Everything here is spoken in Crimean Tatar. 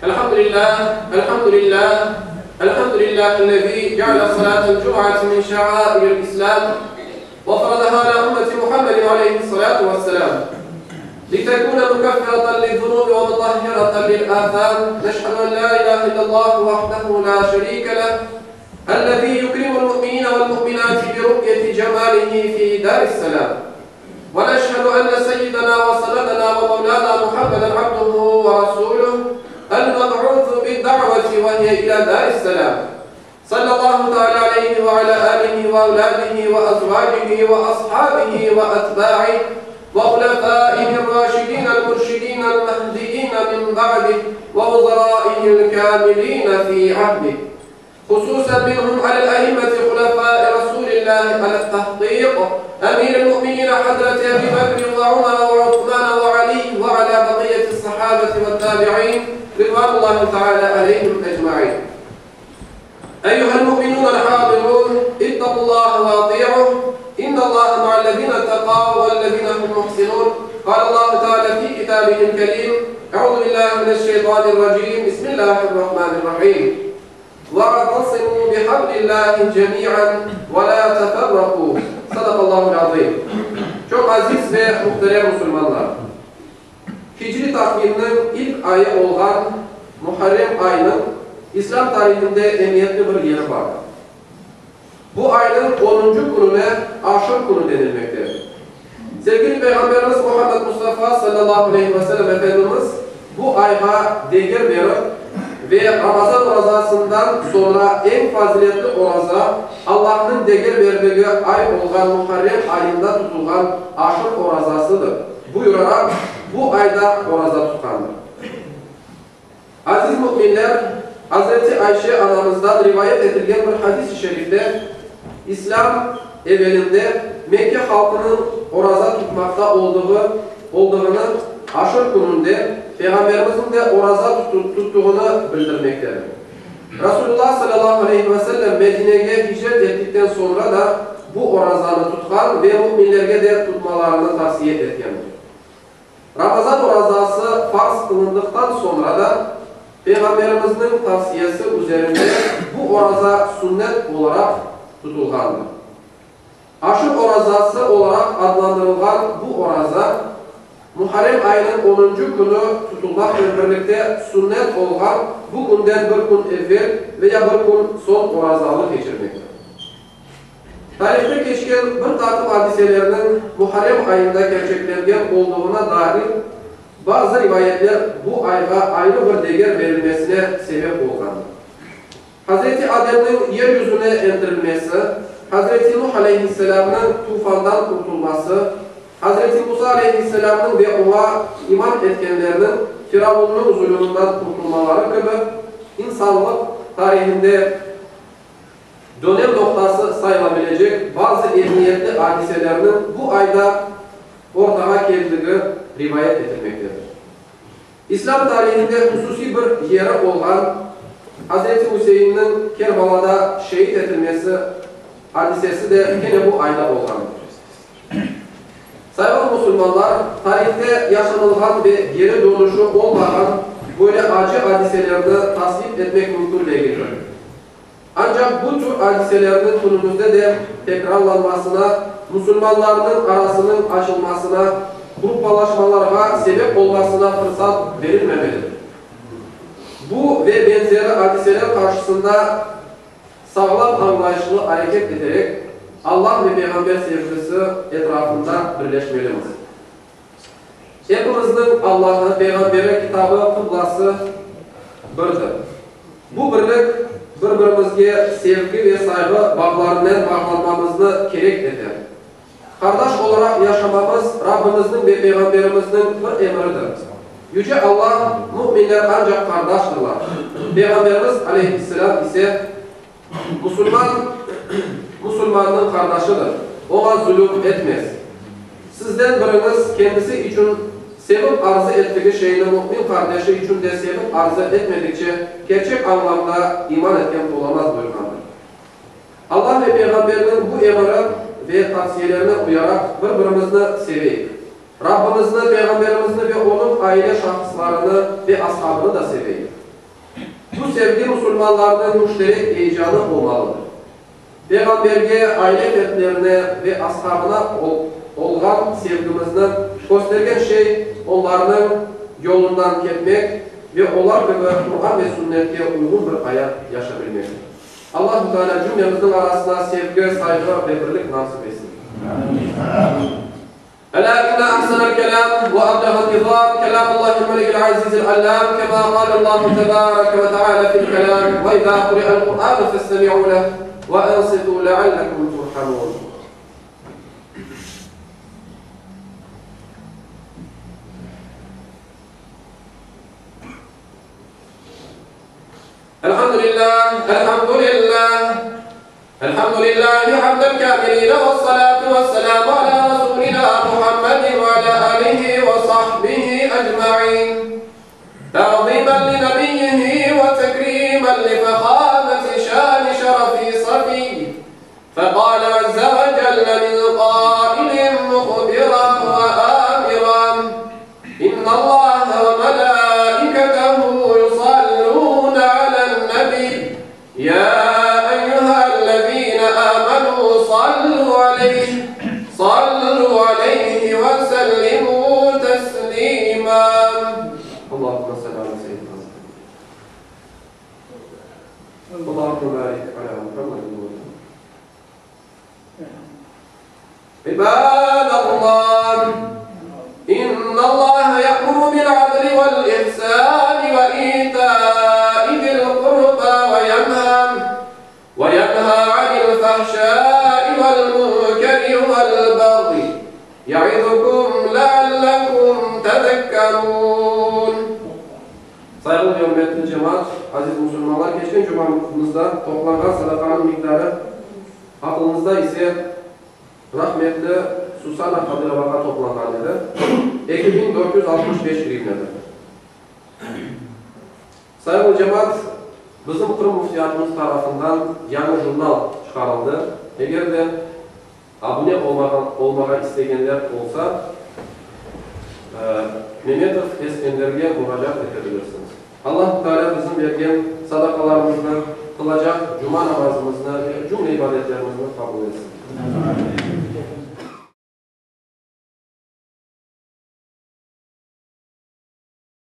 الحمد لله الحمد لله الحمد لله الذي جعل صلاة الجمعة من شعائر الإسلام وفرضها على أمة محمد عليه الصلاة والسلام لتكون مكفرة للذنوب ومطهرة للآثام نشهد أن لا إله إلا الله وحده لا شريك له الذي يكرم المؤمنين والمؤمنات برؤية جماله في دار السلام ونشهد أن سيدنا وسندنا ومولانا محمدا عبده ورسوله المبعوث بالدعوة وهي إلى دار السلام صلى الله تعالى عليه وعلى آله وأولاده وأزواجه وأصحابه وأتباعه وخلفائه الراشدين المرشدين المهديين من بعده ووزرائه الكاملين في عهده خصوصا منهم على الأئمة خلفاء رسول الله على التحقيق أمير المؤمنين حضرة أبي بكر وعمر وعثمان وعلي وعلى بقية الصحابة والتابعين رضوان الله تعالى عليهم أجمعين أيها المؤمنون الحاضرون اتقوا الله وأطيعوه إن الله مع الذين اتقوا والذين هم محسنون قال الله تعالى في كتابه الكريم أعوذ بالله من الشيطان الرجيم بسم الله الرحمن الرحيم واعتصموا بحبل الله جميعا ولا تفرقوا صدق الله العظيم Çok aziz ve muhterem musulmanlar! Hicri takvimniñ ilk ayı olğan Muharrem ayınıñ İslâm tarihinde emiyetli bir yeri bardır. Bu aynıñ onuncı kününe Aşır künü denilmekte. Sevgili Peyğamberimiz Muhammed Mustafa salâllahu aleyhi ve sellem Efendimiz bu ayğa deger berip ve Ramazan orazasından soñra eñ faziletli oraza, Allahnıñ deger berdigi ay olğan Muharrem ayında tutulğan Aşır orazasıdır, buyuraraq, bu ayda oraza tutqandır. Aziz müminler, Azreti Ayşe anamızdan rivayet etilgen bir hadis-i şerifte, İslâm evelinde Mekke halqınıñ oraza tutmaqta olduğı olduğını, Aşır kününde Peyğamberimizniñ de oraza tuttuğını bildirmektedir. Rasulullah salâllahu aleyhi ve sellem Medinege hicret ettikten soñra da bu orazanı tutqan ve müminlerge de tutmalarını tavsiye etkendir. Ramazan orazası farz qılındıqtan soñra da, Peyğamberimizniñ tavsiyesi üzerinde bu oraza sünnet olaraq tutulğandır. Aşır orazası olaraq adlandırılğan bu oraza, Muharrem ayınıñ onuncı künü tutulmaqnen birlikte sünnet olğan bu künden bir kün evvel veya bir kün soñ orazalı keçirmektir. Tarihte keçken bir taqım adiselerniñ Muharrem ayında kerçeklengen olduğuna dair bazı rivayetler bu ayğa ayrı bir deger berilmesine sebep olğandır. Hazreti Ademniñ yer yüzüne endirilmesi, Hazreti Nuh aleyhisselâmnıñ tufandan qurtulması, Hazreti Musa aleyhisselâmnıñ ve oña iman etkenlerniñ Firavunnıñ zulümından qurtulmaları kibi insanlıq tarihinde dönem noqtası sayılabilecek bazı emiyetli adiselerniñ bu ayda ortağa keldigi rivayet etilmektedir. İslâm tarihinde hususiy bir yeri olğan Hazreti Üseinniñ Kerbalada şeit etilmesi adisesi de kene bu ayda olğandır. Sayğılı musulmanlar, tarihte yaşanılğan ve geri dönüşü olmağan böyle acı adiselerni tasvip etmek mümkün degildir. Ancaq bu tür adiselerniñ künümizde de tekrarlanmasına, musulmanlarnıñ arasınıñ açılmasına, gruppalaşmalarğa sebep olmasına fırsat berilmemelidir. Bu ve benzeri adiseler qarşısında sağlam añlayışlı areket eterek, Allah ve Peyğamber sevgisi etrafında birleşmelimiz. Epimizniñ Allahı, Peyğamberi, Kitabı, Qıblası birdir. Bu birlik bir-birimizge sevgi ve sayğı bağlarınen bağlanmamıznı kerek eter. Qardaş olaraq yaşamamız Rabbimizniñ ve Peyğamberimizniñ bir emiridir. Yüce Allah, Müminler ancaq qardaştırlar. Peyğamberimiz, aleyhisselâm, ise, Musulman, musulmannıñ qardaşıdır, oña zulüm etmez. Sizden biriñiz kendisi içün sevip arzı ettigi şeyni mümin qardeşi içün de sevip arzı etmedikçe, kerçek añlamda iman etken olamaz buyurğandır. Allah ve Peyğamberniñ bu emiri ve tavsiyelerine uyaraq bir-birimizni seveyik. Rabbimizni, Peyğamberimizni ve onıñ aile şahıslarını ve ashabını da seveyik. Bu sevgi musulmanlarnıñ müşterek eyecanı olmalıdır. Peyğamberge, aile fertlerine ve ashabına olğan sevgimizni köstergen şey onlarnıñ yolundan ketmek ve olar kibi Quran ve Sünnetke uyğun bir ayat yaşabilmektir. Allahu Teala cümlemizniñ arasına sevgi, sayğı ve birlik nasip etsin. Elâ inne ahsenel kelâm ve ableğen nizâm kelâmullâhil melikil azîzil allâm kemâ qâlellâhu tebâreke ve teâlâ fil kelâm ve izâ kuri'el Kur'ânu festemi'û leh ve ansitû leallekum turhamûn. Elhamdülillâh, elhamdülillâh, elhamdülillâhi hamden kâmilîne vessalâtu vesselâmu alâ rasûlinâ Muhammedin ve alâ âlihi ve sahbihi ecmaîn. Ta'zîmen li nebiyyihi ve tekrîmen li fehâmeti şâni şerefi safiyy. Feqâle azze ve celle min qâilin muhbiran ve âmiran, İnnallâhe ve melâiketehu yusallûne alen-nebiy, yâ eyyühellezîne âmenû sallû aleyh, sallû aleyhi ve sellimû teslîmâ. Allahümme salli alâ seyyidinâ Muhammed. Allahümme barik alâ Muhammedin ve alâ İbadallah, İnnallâhe ye'muru bil-adli vel-ihsâni ve itâi zil-qurbâ ve yenhâ ve yenhâ anil-fahşâi vel-munkeri vel-bagyi ye'izukum leallekum tezekkerûn. Sayğılı ve ürmetli cemaat, aziz musulmanlar, keçken cumamızda toplanğan sadaqanıñ miqdarı aqlıñızda ise, rahmetli Susana Kadırovağa toplanğan edi, 2465 grivnadır. Sayğılı cemaat, bizim Qırım Müftiyatımız tarafından yañı jurnal çıqarıldı. Eger de Abune olmağa istegenler olsa, Memetov Eskenderge muracaat ete bilirsiñiz. Allahu Teala bizim bergen sadaqalarımıznı, qılacaq cuma namazımıznı ve cümle ibadetlerimizni qabul etsin.